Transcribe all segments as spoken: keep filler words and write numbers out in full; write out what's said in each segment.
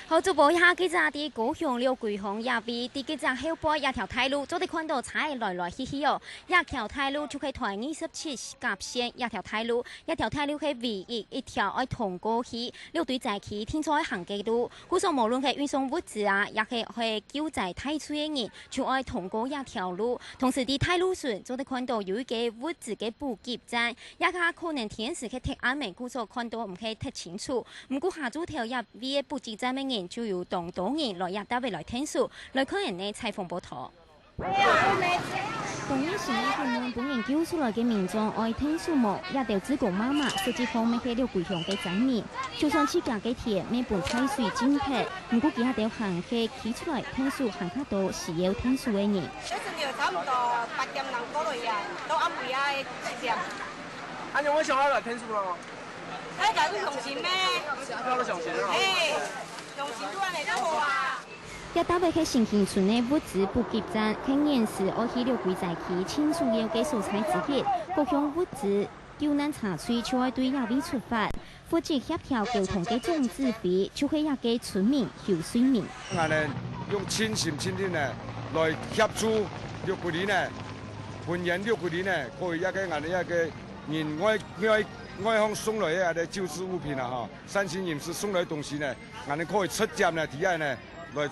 好，主播，這下記者在高雄六龜鄉這位，在記者後背這條大路，做得看到車仔來來去去哦。這條大路就係台二十七甲線這條大路，這條大路係唯一一條愛通過去六堆災區定著愛行个路。故所無論係運送物資啊，也係，係救災大隊个人，就愛通過這條路。同時，在大路脣做得看到有一個物資个補給站，這下可能天時係忒暗个，故所看到毋係忒清楚。 毋過下晝頭這位个補給站个人就有當多人來這搭位來𢯭手，來看𫣆个採訪報導。當熱心个訓練分人救出來个民眾愛𢯭手無？這兜志工媽媽實際上乜係六龜鄉个災民，就算自家个田乜分大水浸忒，毋過佢兜還係企出來𢯭手還較多需要𢯭手个人。這陣就差毋多八點零過來啊，到暗晡夜个七點。啊，你為什麼要來𢯭手咯？ 哎，家己用心咩？家己用心啊。哎，用心就恁呢就好啊。這搭位係新興村个物資補給站，係現時愛去六堆災區盡需要个所在之一。各項物資、救難車隊就愛對這位出發。負責協調溝通个總指揮，就係這个村民邱瑞明。𠊎兜用盡心盡力呢，來協助六堆里呢，分𫣆六堆里呢，可以這个𠊎兜這个 人外，外，外方送來个救治物品啊，吼，善心人士送來个東西呢，𠊎兜可以直接呢，在這呢，來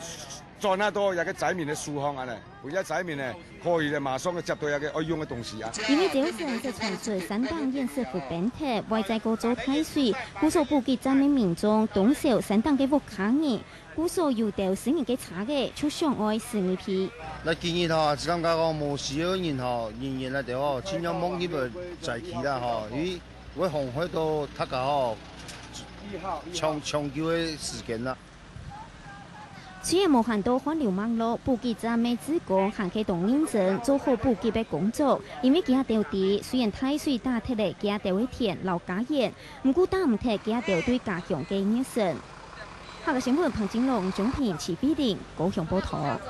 轉下到這个災民个手項恁呢，分這災民呢，可以呢，馬上个接到這个愛用个東西啊。因為朝晨就傳出山頂堰塞湖崩忒，外在過做大水，故所補給站个民眾當愁山頂个屋下人， 故所有兜私人个車仔就想愛駛入去。來今日吼，只感覺講無需要人吼，人員來兜吼，盡量莫入來災區啦吼，因為會妨害到大家吼，搶，搶救个時間啦。雖然無看到汗流脈落，補給站个志工還係當認真做好補給个工作，因為佢兜知，雖然大水打忒了佢兜个田摎家園，毋過打毋忒佢兜對家鄉个熱忱。 客家新聞彭金龍、鍾平、徐碧玲，高雄報導。